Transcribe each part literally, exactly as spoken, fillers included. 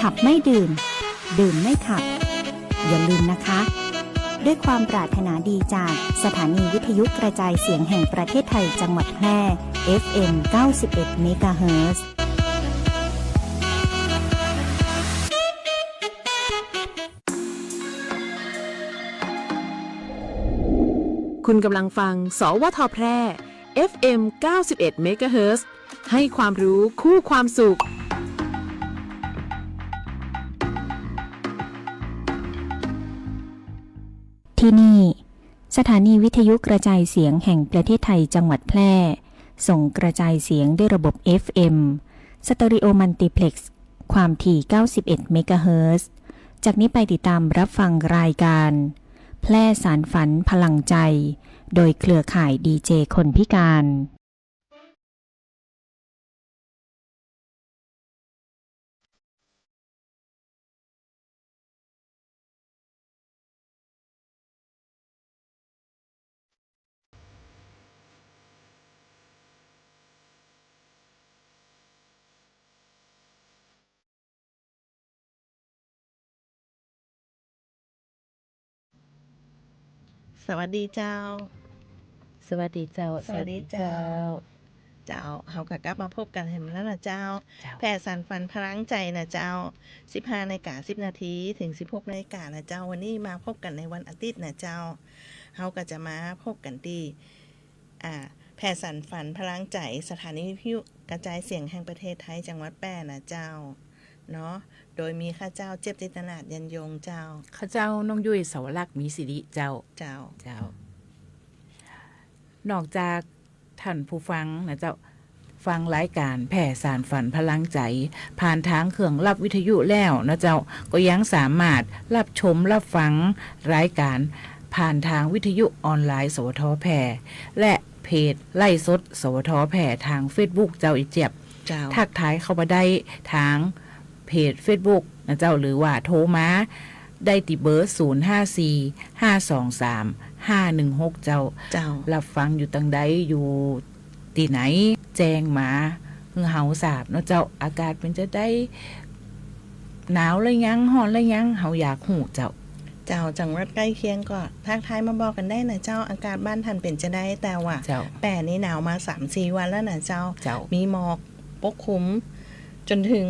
ขับไม่ดื่ม ดื่มไม่ขับ อย่าลืมนะคะ ด้วยความปรารถนาดีจากสถานีวิทยุกระจายเสียงแห่งประเทศไทยจังหวัดแพร่ เอฟเอ็ม เก้าสิบเอ็ด เมกะเฮิรตซ์ คุณกำลังฟัง สวท แพร่ เอฟเอ็ม เก้าสิบเอ็ด เมกะเฮิรตซ์ ให้ความรู้คู่ความสุข ที่นี่ สถานีวิทยุกระจายเสียงแห่งประเทศไทยจังหวัดแพร่ ส่งกระจายเสียงด้วยระบบ เอฟเอ็ม สเตอริโอมัลติเพล็กซ์ ความถี่ เก้าสิบเอ็ด เมกะเฮิรตซ์ จากนี้ไปติดตามรับฟังรายการ แพร่สานฝันพลังใจ โดยเครือข่ายดีเจคนพิการ สวัสดีเจ้า สวัสดีเจ้า สวัสดีเจ้า สวัสดีเจ้า เจ้า เฮาก็กลับมาพบกั๋นแหมแล้วนะเจ้า เจ้า แพร่สานฝันพลังใจนะเจ้า สิบห้านาฬิกาสิบนาที เถิง สิบหกนาฬิกานะเจ้า วันนี้มาพบกั๋นในวันอาทิตย์นะเจ้า เฮาก็จะมาพบกั๋นตี้ อ่า แพร่สานฝันพลังใจ สถานีวิทยุกระจายเสียงแห่งประเทศไทย จังหวัดแพร่นะเจ้า เนาะ โดยมีข้าเจ้า เจี๊ยบจิตรนาถ ยันยงเจ้า ข้าเจ้า น้องยุ้ย สวรักษ์ มีสิริเจ้า เจ้า เจ้า นอกจากท่านผู้ฟังนะเจ้า ฟังรายการแพร่สานฝันพลังใจ ผ่านตางเครื่องรับวิทยุแล้วนะเจ้า ก็ยังสามารถรับชมรับฟังรายการผ่านตางวิทยุออนไลน์ สวท แพร่ และเพจไลฟ์สด สวท แพร่ ตางเฟซบุ๊กเจ้า เจี๊ยบ เจ้า ทักทายเข้ามาได้ตางเพจเฟซบุ๊กนะเจ้า หรือว่าโทรมาได้ตี้เบอร์ ศูนย์ห้าสี่ ห้าสองสาม ห้าหนึ่งหก เจ้า เจ้า รับฟังอยู่ตังใด อยู่ตี้ไหน แจ้งมาหื้อเฮาทราบเนาะเจ้า อากาศเป๋นจะใด หนาวแล้วยัง ฮ้อนแล้วยัง เฮาอยากฮู้เจ้า เจ้า จังหวัดใก้เคียงก็ทักทายมาบอกกั๋นได้นะเจ้า อากาศบ้านท่านเป๋นจะใด แต่ว่า เจ้า แพร่นี่หนาวมาสามสี่วันแล้วนะเจ้า เจ้า มีหมอกปกคลุม จ๋นเถิง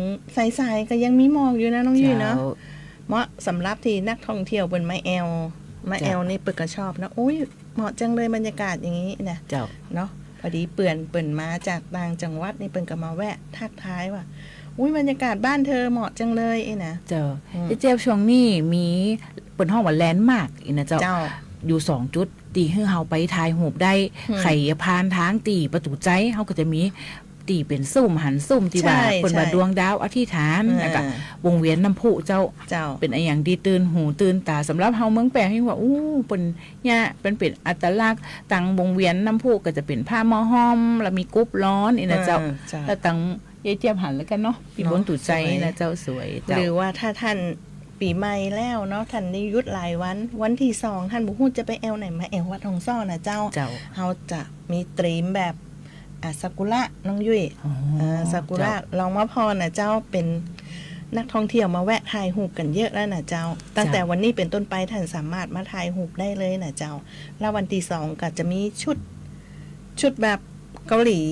สายๆ ก็ยังมีหมอกอยู่นะน้องยุ้ยเนาะ เจ้า เหมาะสำหรับตี้นักท่องเที่ยวเปิ้นมาแอ่ว มาแอ่ว เจ้า นี่เปิ้นก็ชอบนะ อุ๊ย เหมาะจังเลยบรรยากาศอย่างนี้นะ เจ้า เนาะ พอดีเปื้อนเปิ้นมาจากต่างจังหวัดนี่เปิ้นก็มาแวะทักทายว่า อุ๊ย บรรยากาศบ้านเธอเหมาะจังเลย อี้นะ เจ้า อืม เจ๊เจี๊ยบ ช่วงนี้มีเปิ้นฮ้องว่าแลนด์มาร์ค อี้นะเจ้า เจ้า อยู่สองจุด ตี้หื้อเฮาไปถ่ายรูปได้ อืม ใผจะผ่านตางตี้ประตู๋ไจ้ เฮาก็จะมี ตี้เป๋นซุมหันซุมตี้ว่า ใช่ เปิ้นว่า ใช่ ดวงดาวอธิษฐาน อ่า แล้วก็วงเวียนน้ำพุเจ้า เจ้า เป๋นอะหยังตี้ตื่นหูตื่นต๋า สำหรับเฮาเมืองแพร่ เฮาว่า อู้ เปิ้นเนี่ย เปิ้นเป๋นอัตลักษณ์ ตังวงเวียนน้ำพุก็จะเป๋นผ้าหม้อห้อม แล้วมีกุบล้อน อี้นะเจ้า อ่า เจ้า แล้วตังเย้ยเจี๊ยบหันแล้วกั๋นเนาะ ตี้ เนาะ บนประตู๋ไจ้ สวย นะเจ้า สวย เจ้า หรือว่าถ้าท่านปี๋ใหม่แล้วเนาะ ท่านได้หยุดหลายวัน วันตี้สอง ท่านบ่ฮู้จะไปแอ่วไหน มาแอ่ววัดหงส้อนะเจ้า เจ้า เฮาจะมีธีมแบบ อ่ะ ซากุระ น้องยุ้ย อ๋อ อ่า ซากุระ เจ้า ลองมาผ่อนะเจ้า เป๋นนักท่องเที่ยวมาแวะถ่ายรูปกั๋นเยอะแล้วนะเจ้า ตั้งแต่ เจ้า วันนี้เป๋นต้นไป ท่านสามารถมาถ่ายรูปได้เลยนะเจ้า แล้ววันตี้สองก็จะมีชุด ชุดแบบเกาหลี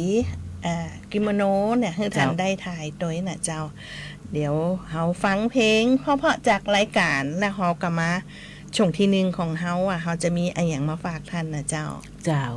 อ่า กิโมโนเนี่ย หื้อท่าน เจ้า ได้ถ่ายตวยนะเจ้า เดี๋ยวเฮาฟังเพลงเพราะๆ จากรายการ แล้วเฮาก็มาช่วงตี้หนึ่งของเฮาอ่ะ เฮาจะมีอะหยังมาฝากท่านนะเจ้า เจ้า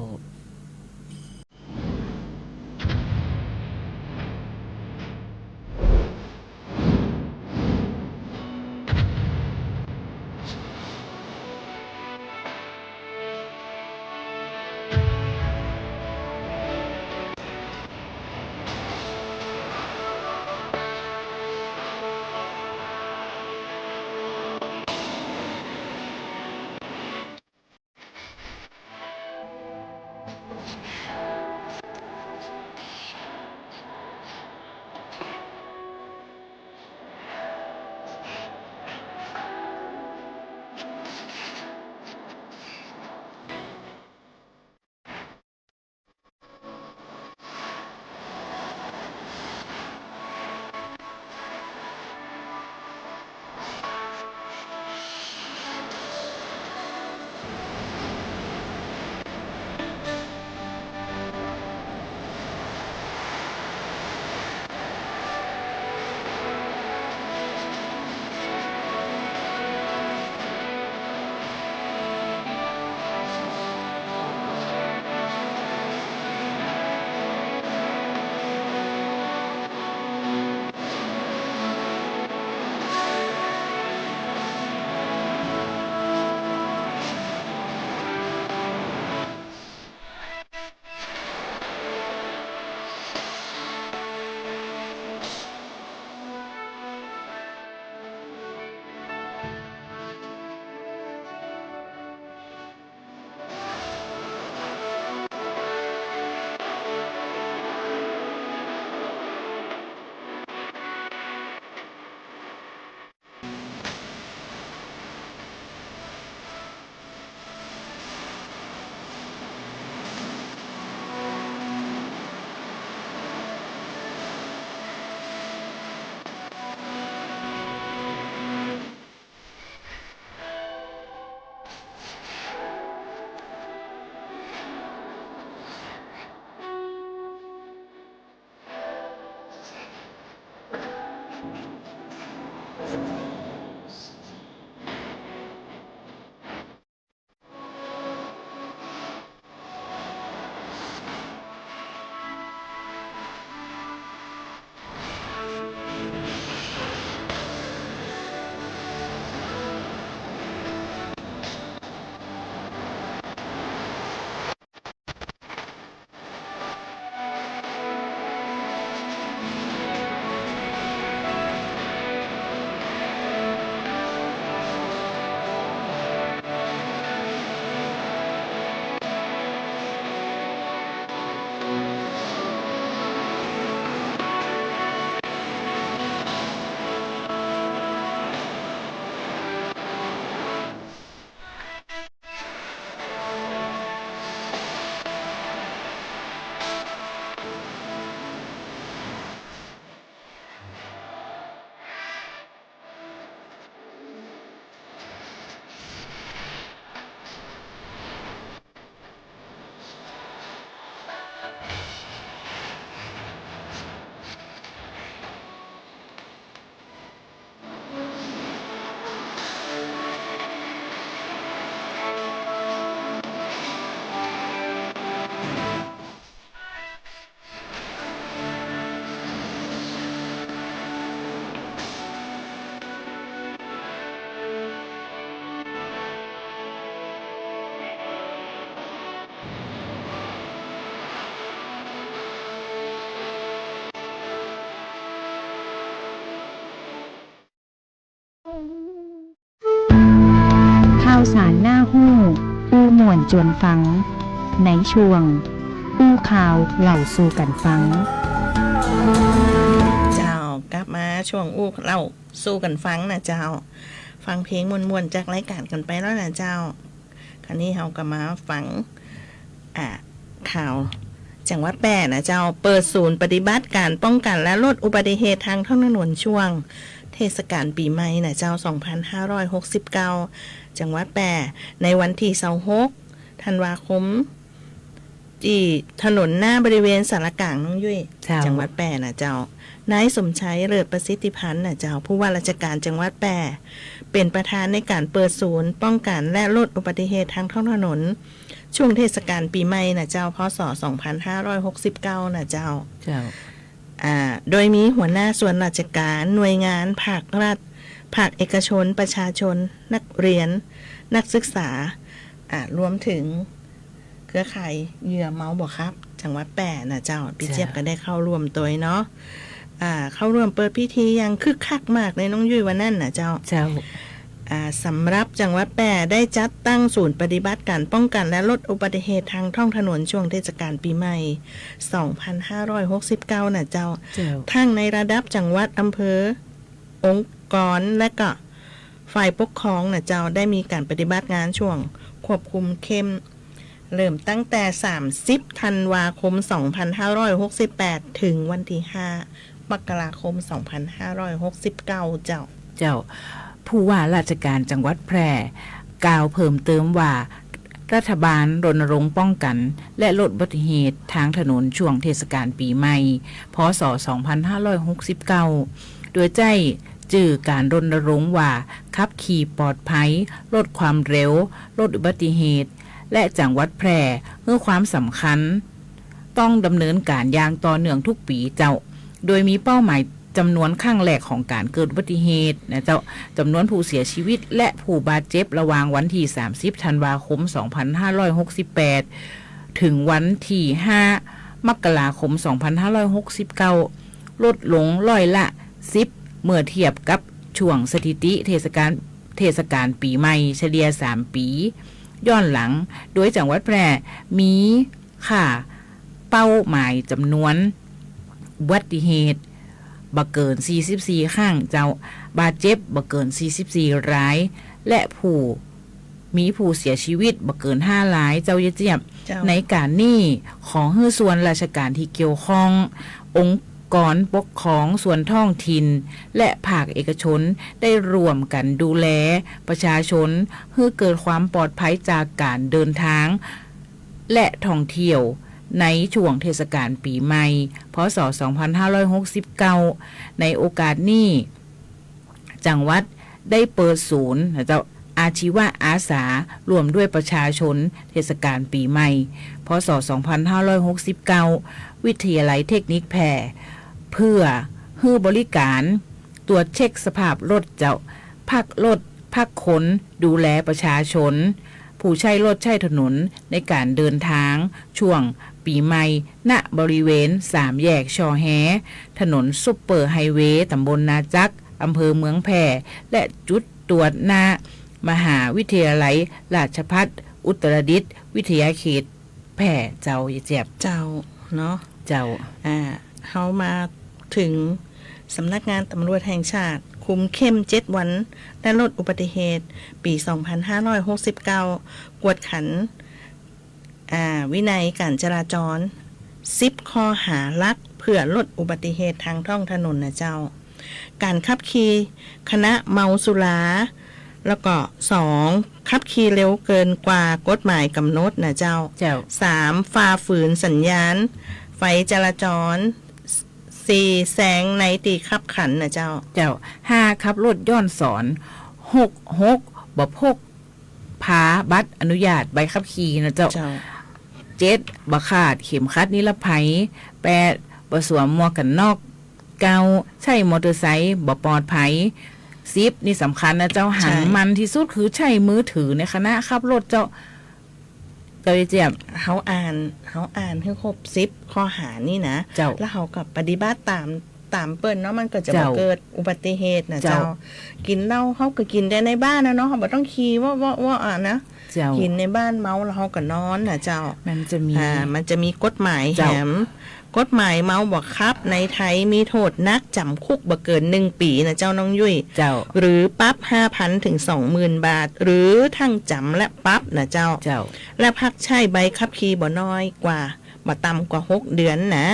ข่าวสารน่าฮู้ อู้ม่วนจวนฟัง ในช่วง อู้ข่าวเล่าสู่กั๋นฟัง เจ้า กลับมาช่วงอู้เล่าสู่กั๋นฟังน่ะเจ้า ฟังเพลงม่วนๆ จากรายก๋านกั๋นไปแล้วน่ะเจ้า คราวนี้เฮาก็มาฟัง อ่า ข่าวจังหวัดแป้น่ะเจ้า เปิดศูนย์ปฏิบัติก๋านป้องกั๋นและลดอุบัติเหตุตางท้องถนนช่วงเทศกาลปี๋ใหม่น่ะเจ้า สองพันห้าร้อยหกสิบเก้า จังหวัดแป้ ในวันตี้ซาวหก ธันวาคม ตี้ถนนหน้าบริเวณศาลาก๋างน้องยุ้ย เจ้า จังหวัดแป้น่ะเจ้า นายสมชัย เลิศประสิทธิพันธ์น่ะเจ้า ผู้ว่าราชก๋านจังหวัดแป้ เป๋นประธานในก๋านเปิดศูนย์ป้องกั๋นและลดอุบัติเหตุตางท้องถนน ช่วงเทศกาลปี๋ใหม่น่ะเจ้า พ.ศ. สองพันห้าร้อยหกสิบเก้า น่ะเจ้า เจ้า อ่า โดยมีหัวหน้าส่วนราชก๋าน หน่วยงานภาครัฐ ภาคเอกชน ประชาชน นักเรียน นักศึกษา อ่า รวมเถิงเครือข่ายเหยื่อเมาบ่ขับ จังหวัดแป้น่ะเจ้า ปี้เจี๊ยบ เจ้า ก็ได้เข้าร่วมตวยเนาะ อ่า เข้าร่วมเปิดพิธีอย่างคึกคักมากเลยน้องยุ้ย วันนั้นน่ะเจ้า เจ้า อ่า สำหรับจังหวัดแป้ได้จัดตั้งศูนย์ปฏิบัติก๋านป้องกั๋นและลดอุบัติเหตุตางท้องถนนช่วงเทศกาลปี๋ใหม่ สองพันห้าร้อยหกสิบเก้า น่ะเจ้า เจ้า ทั้งในระดับจังหวัด อำเภอ องค์กร และก็ฝ่ายปกครองน่ะเจ้า ได้มีก๋านปฏิบัติงานช่วงควบคุมเข้ม เริ่มตั้งแต่ สามสิบ ธันวาคม สองพันห้าร้อยหกสิบแปด เถิงวันตี้ ห้า มกราคม สองพันห้าร้อยหกสิบเก้า เจ้า เจ้า ผู้ว่าราชก๋านจังหวัดแพร่ กล่าวเพิ่มเติมว่า รัฐบาลรณรงค์ป้องกั๋นและลดอุบัติเหตุตางถนนช่วงเทศกาลปี๋ใหม่ พ.ศ. สองพันห้าร้อยหกสิบเก้า โดยใจ๊จื้อก๋านรณรงค์ว่า ขับขี่ปลอดภัย ลดความเร็ว ลดอุบัติเหตุ และจังหวัดแพร่หื้อความสำคัญ ต้องดำเนินก๋านอย่างต่อเนื่องทุกปี๋เจ้า โดยมีเป้าหมายจำนวนครั้งแรกของก๋านเกิดอุบัติเหตุนะเจ้า จำนวนผู้เสียชีวิตและผู้บาดเจ็บระหว่างวันตี้ สามสิบ ธันวาคม สองพันห้าร้อยหกสิบแปด เถิงวันตี้ ห้า มกราคม สองพันห้าร้อยหกสิบเก้า ลดลงร้อยละ สิบ เมื่อเทียบกับช่วงสถิติเทศกาล เทศกาลปี๋ใหม่เฉลี่ย สาม ปี๋ย้อนหลัง โดยจังหวัดแพร่มี ค่าเป้าหมายจำนวนอุบัติเหตุบ่เกิน สี่สิบสี่ ครั้งเจ้า บาดเจ็บบ่เกิน สี่สิบสี่ ราย และผู้ มีผู้เสียชีวิตบ่เกิน ห้า รายเจ้า เย้ยเจี๊ยบ เจ้า ในก๋านนี้ ขอหื้อส่วนราชก๋านตี้เกี่ยวข้อง องค์กรปกครองส่วนท้องถิ่น และภาคเอกชนได้ร่วมกั๋นดูแลประชาชน หื้อเกิดความปลอดภัยจากก๋านเดินทาง และท่องเที่ยวในช่วงเทศกาลปี๋ใหม่ พ.ศ. สองพันห้าร้อยหกสิบเก้า ในโอกาสนี้ จังหวัดได้เปิดศูนย์นะเจ้า อาชีวะอาสาร่วมด้วยประชาชนเทศกาลปี๋ใหม่ พ.ศ. สองพันห้าร้อยหกสิบเก้า วิทยาลัยเทคนิคแพร่ เพื่อหื้อบริการตรวจเช็คสภาพรถเจ้า พักรถ พักคน ดูแลประชาชน ผู้ใจ๊รถใจ๊ถนนในก๋านเดินตาง ช่วงปี๋ใหม่ ณ บริเวณสามแยกชอแฮ ถนนซุปเปอร์ไฮเวย์ ต๋ำบลนาจักร อำเภอเมืองแพร่ และจุดตรวจหน้ามหาวิทยาลัยราชภัฏอุตรดิตถ์วิทยาเขตแพร่เจ้า ยายเจี๊ยบ เจ้า เนาะ เจ้า อ่า เฮามาเถิงสำนักงานตำรวจแห่งชาติ คุมเข้มเจ็ดวัน และลดอุบัติเหตุ ปี๋สองพันห้าร้อยหกสิบเก้า กวดขัน อ่า วินัยก๋านจราจร สิบข้อหาหลัก เพื่อลดอุบัติเหตุตางท้องถนนนะเจ้า ก๋านขับขี่ขณะเมาสุรา แล้วก็ สอง ขับขี่เร็วเกินกว่ากฎหมายก๋ำหนดนะเจ้า เจ้า สาม ฝ่าฝืนสัญญาณไฟจราจร สี่ แซงในตี้คับขันนะเจ้า เจ้า ห้า ขับรถย้อนสอน หก หก บ่พกพาบัตรอนุญาตใบขับขี่นะเจ้า เจ้า เจ็ด บ่คาดเข็มขัดนิรภัย แปด บ่สวมหมวกกั๋นน็อก เก้า ใจ๊มอเตอร์ไซค์บ่ปลอดภัย สิบ นี่สำคัญนะเจ้า ใช่ หันมันตี้สุดคือใจ๊มือถือในขณะขับรถเจ้า เจ้าเจี๊ยบ เฮาอ่าน เฮาอ่านหื้อครบสิบข้อหานี่นะ เจ้า แล้วเฮาก็ปฏิบัติต๋าม ต๋ามเปิ้นเนาะ มันก็จะบ่ เจ้า เกิดอุบัติเหตุนะ เจ้า เจ้า กิ๋นเหล้าเฮาก็กิ๋นแต่ในบ้านนะเนาะ เฮาบ่ต้องขี่วอๆๆ อะนะ เจ้า กิ๋นในบ้านเมาแล้วเฮาก็นอนนะเจ้า มันจะมี อ่า มันจะมีกฎหมาย เจ้า แหม กฎหมายเมาบ่ขับในไทยมีโทษหนักจ๋ำคุกบ่เกินหนึ่งปี๋นะเจ้าน้องยุ้ย เจ้า หรือปรับห้าพันถึงสองหมื่นบาท หรือทั้งจ๋ำและปรับนะเจ้า เจ้า และพักใช้ใบขับขี่บ่น้อยกว่า บ่ต่ำกว่าหกเดือนนะ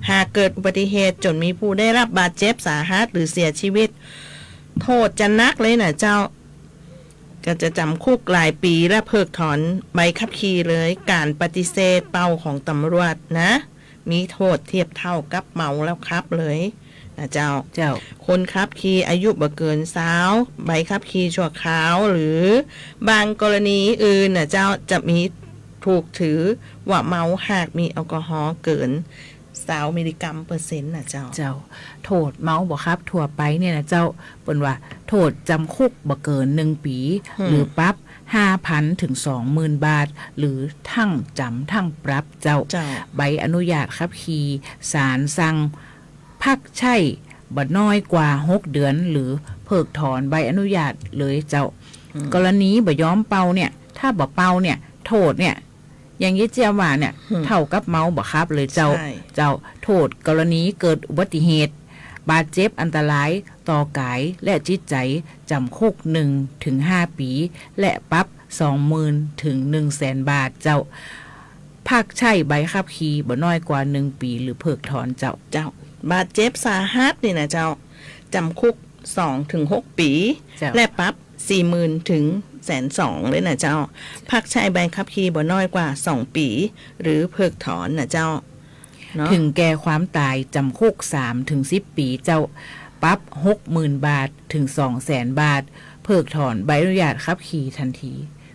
หากเกิดอุบัติเหตุจ๋นมีผู้ได้รับบาดเจ็บสาหัสหรือเสียชีวิต โทษจะหนักเลยนะเจ้า ก็จะจ๋ำคุกหลายปี๋และเพิกถอนใบขับขี่เลย ก๋านปฏิเสธเป่าของตำรวจนะ มีโทษเทียบเท่ากับเมาแล้วขับเลยนะเจ้า เจ้า คนขับขี่อายุบ่เกินซาว ใบขับขี่ชั่วคราว หรือบางกรณีอื่นนะเจ้า จะมีถูกถือว่าเมาหากมีแอลกอฮอล์เกินซาวมิลลิกรัมเปอร์เซ็นต์นะเจ้า เจ้า โทษเมาบ่ขับทั่วไปเนี่ยนะเจ้า เปิ้นว่าโทษจ๋ำคุกบ่เกินหนึ่งปี๋ อืม หรือปรับห้าพันถึงสองหมื่นบาท หรือทั้งจ๋ำทั้งปรับเจ้า เจ้า ใบอนุญาตขับขี่ ศาลสั่งพักใช้บ่น้อยกว่าหกเดือน หรือเพิกถอนใบอนุญาตเลยเจ้า อืม กรณีบ่ยอมเป่าเนี่ย ถ้าบ่เป่าเนี่ย โทษเนี่ย อย่างยายเจี๊ยบว่าเนี่ย อืม เท่ากับเมาบ่ขับเลยเจ้า ใช่ เจ้า โทษกรณีเกิดอุบัติเหตุ บาดเจ็บอันตรายต่อกายและจิตใจ๋ จ๋ำคุกหนึ่งถึงห้าปี๋ และปรับสองหมื่นถึงหนึ่งแสนบาทเจ้า พักใช้ใบขับขี่บ่น้อยกว่าหนึ่งปี๋ หรือเพิกถอนเจ้า เจ้า บาดเจ็บสาหัสนี่นะเจ้า จ๋ำคุกสองถึงหกปี๋ เจ้า และปรับสี่หมื่นถึงแสนสองเลยนะเจ้า พักใช้ใบขับขี่บ่น้อยกว่าสองปี๋ หรือเพิกถอนนะเจ้า เนาะ เถิงแก่ความต๋ายจ๋ำคุกสามถึงสิบปี๋เจ้า ปรับหกหมื่นบาทถึงสองแสนบาท เพิกถอนใบอนุญาตขับขี่ทันที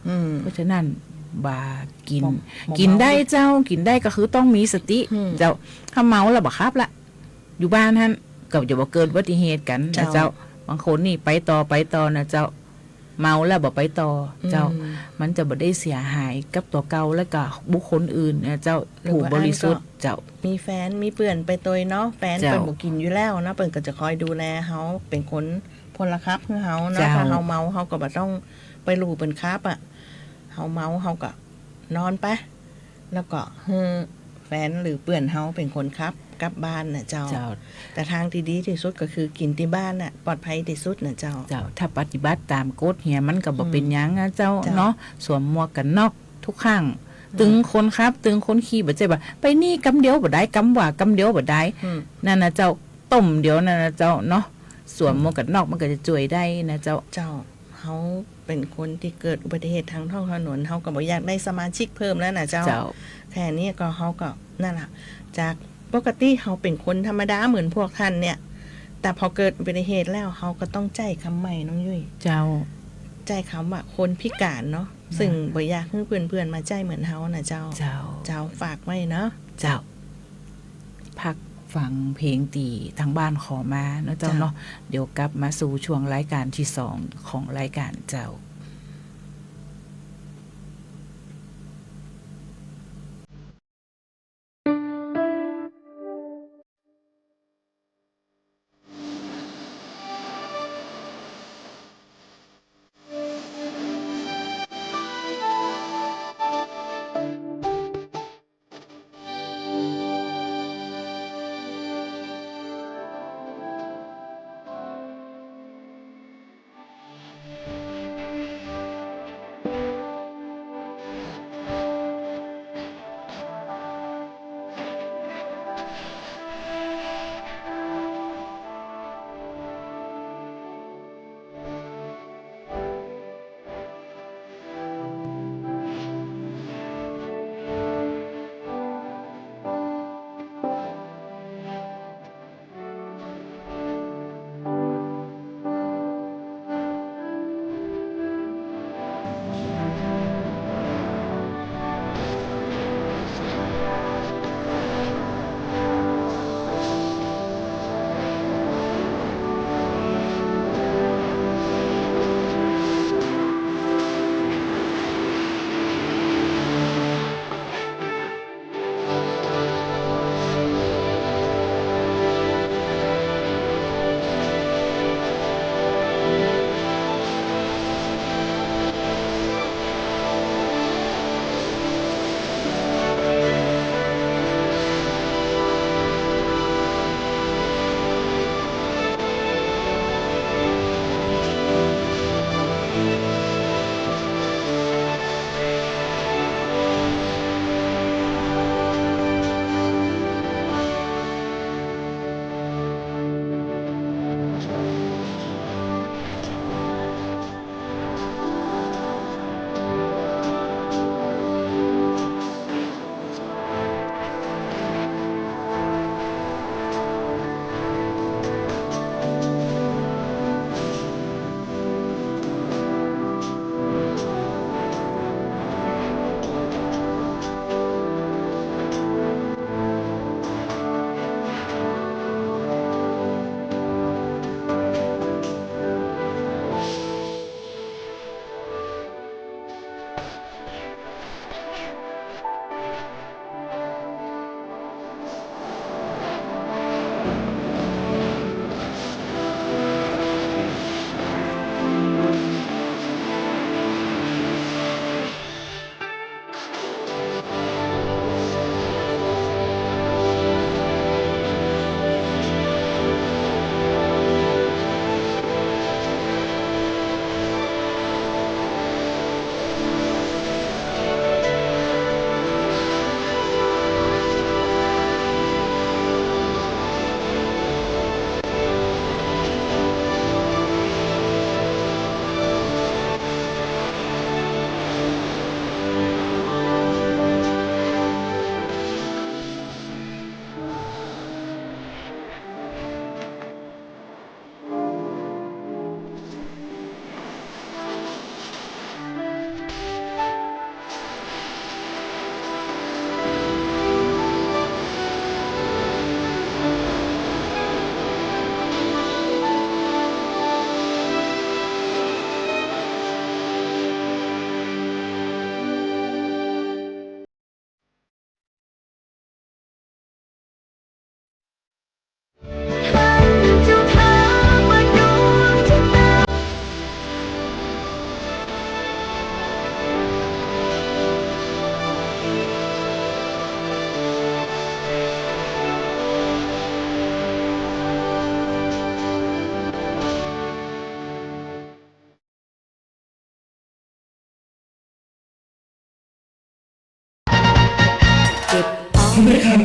อืม เพราะฉะนั้น บ่ากิ๋น บ่ บ่ กิ๋นได้เจ้า กิ๋นได้ก็คือต้องมีสติ อืม เจ้า ถ้าเมาแล้วบ่ขับละ อยู่บ้านหั้นก็จะบ่เกิดอุบัติเหตุกั๋นนะเจ้า เจ้า บางคนนี่ไปต่อ ไปต่อนะเจ้า เมาแล้วบ่ไปต่อเจ้า อืม มันจะบ่ได้เสียหายกับตั๋วเก่าและก็บุคคลอื่นนะเจ้า หรือว่า ผู้บริสุทธิ์ อันก็ เจ้า มีแฟนมีเปื้อนไปตวยเนาะ แฟน เจ้า เปิ้นบ่กิ๋นอยู่แล้วเนาะ เปิ้นก็จะคอยดูแลเฮา เป๋นคนพลขับหื้อเฮาเนาะ เจ้า ถ้าเฮาเมาเฮาก็บ่ต้องไปลู่เปิ้นขับอะ เฮาเมาเฮาก็นอนไป แล้วก็หื้อแฟนหรือเปื้อนเฮาเป๋นคนขับกลับบ้านนะเจ้า เจ้า แต่ตางตี้ดีตี้สุดก็คือกิ๋นตี้บ้านน่ะ ปลอดภัยตี้สุดนะเจ้า เจ้า ถ้าปฏิบัติต๋ามกฎเหียมันก็บ่เป๋นหยังนะเจ้า อืม เจ้า เนาะ สวมหมวกกั๋นน็อกทุกครั้ง อืม ตึงคนขับ ตึงคนขี่ บ่ใจ้ว่าไปนี่กำเดียวบ่ได้ กำหว่ากำเดียวบ่ได้ อืม นั่นนะเจ้า ต้มเดียวนั่นนะเจ้าเนาะ สวมหมวกกั๋นน็อกมันก็จะจ้วยได้นะเจ้า เจ้า เฮาเป๋นคนตี้เกิดอุบัติเหตุตางท้องถนน เฮาก็บ่อยากได้สมาชิกเพิ่มแล้วนะเจ้า เจ้า แค่นี้ก็ เฮาก็นั่นล่ะ จากปกติเฮาเป๋นคนธรรมดาเหมือนพวกต้านเนี่ย แต่พอเกิดอุบัติเหตุแล้ว เฮาก็ต้องใจ๊กำใหม่ น้องยุ้ย เจ้า ใจ๊กำว่าคนพิการเนาะ ซึ่งบ่อยากหื้อเปื้อนๆ มาใจ๊เหมือนเฮาน่ะเจ้า เจ้า เจ้า ฝากไว้เนาะ เจ้า พักฟังเพลงตี้ตางบ้านขอมาเนาะเจ้าเนาะ เดี๋ยวกลับมาสู่ช่วงรายการตี้สองของรายการเจ้า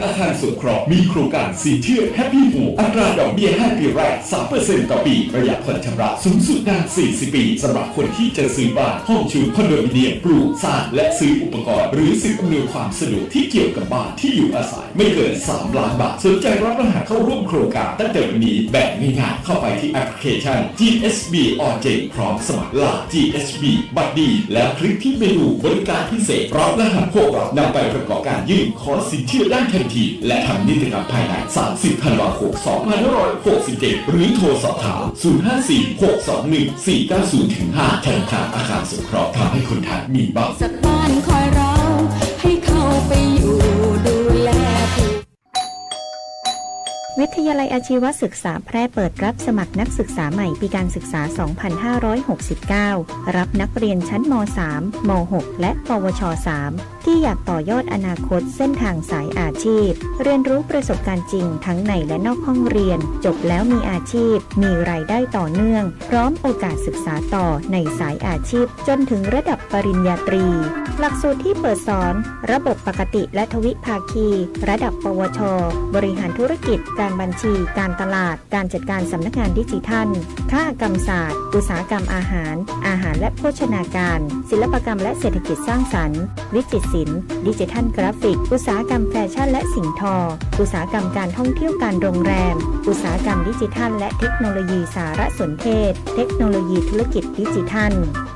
อาคารสงเคราะห์มีโครงการสินเชื่อ Happy Home อัตราดอกเบี้ยห้าปีแรก สามเปอร์เซ็นต์ต่อปี ประหยัดผ่อนชำระสูงสุดนานสี่สิบปี สำหรับคนที่จะซื้อบ้าน ห้องชุด คอนโดมิเนียม ปลูก สร้าง และซื้ออุปกรณ์ หรือสิ่งอำนวยความสะดวกที่เกี่ยวกับบ้านที่อยู่อาศัย ไม่เกินสามล้านบาท สนใจรับรหัสเข้าร่วมโครงการตั้งแต่วันนี้ แบบง่ายๆ เข้าไปที่แอปพลิเคชัน จีเอสบี ออนเจน พร้อมสมัคร ไลน์ จีเอสบี บัดดี แล้วคลิกที่เมนูบริการพิเศษ รับรหัสพวกเรานำไปประกอบการยื่นขอสินเชื่อได้ทันที และทำนิติกรรมภายใน สามสิบธันวาคม สองพันห้าร้อยหกสิบเจ็ด หรือโทรสอบถาม ศูนย์ห้าสี่ หกสองหนึ่ง สี่เก้าศูนย์ ถึง ห้า ธนาคารอาคารสงเคราะห์ ทำให้คนไทยมีบ้าน สักบ้านคอยเรา ให้เข้าไปอยู่ดูแลผู้ วิทยาลัยอาชีวศึกษาแพร่เปิดรับสมัครนักศึกษาใหม่ปีการศึกษา สองพันห้าร้อยหกสิบเก้า รับนักเรียนชั้น ม.สาม ม.หก และ ปวช. สาม ที่อยากต่อยอดอนาคตเส้นทางสายอาชีพ เรียนรู้ประสบการณ์จริงทั้งในและนอกห้องเรียน จบแล้วมีอาชีพ มีรายได้ต่อเนื่อง พร้อมโอกาสศึกษาต่อในสายอาชีพจนถึงระดับปริญญาตรี หลักสูตรที่เปิดสอน ระบบปกติและทวิภาคี ระดับ ปวช. บริหารธุรกิจ การบัญชี การตลาด การจัดการสำนักงานดิจิทัล คหกรรมศาสตร์ อุตสาหกรรมอาหาร อาหารและโภชนาการ ศิลปกรรมและเศรษฐกิจสร้างสรรค์ วิจิตรศิลป์ ดิจิทัลกราฟิก อุตสาหกรรมแฟชั่นและสิ่งทอ อุตสาหกรรมการท่องเที่ยวการโรงแรม อุตสาหกรรมดิจิทัลและเทคโนโลยีสารสนเทศ เทคโนโลยีธุรกิจดิจิทัล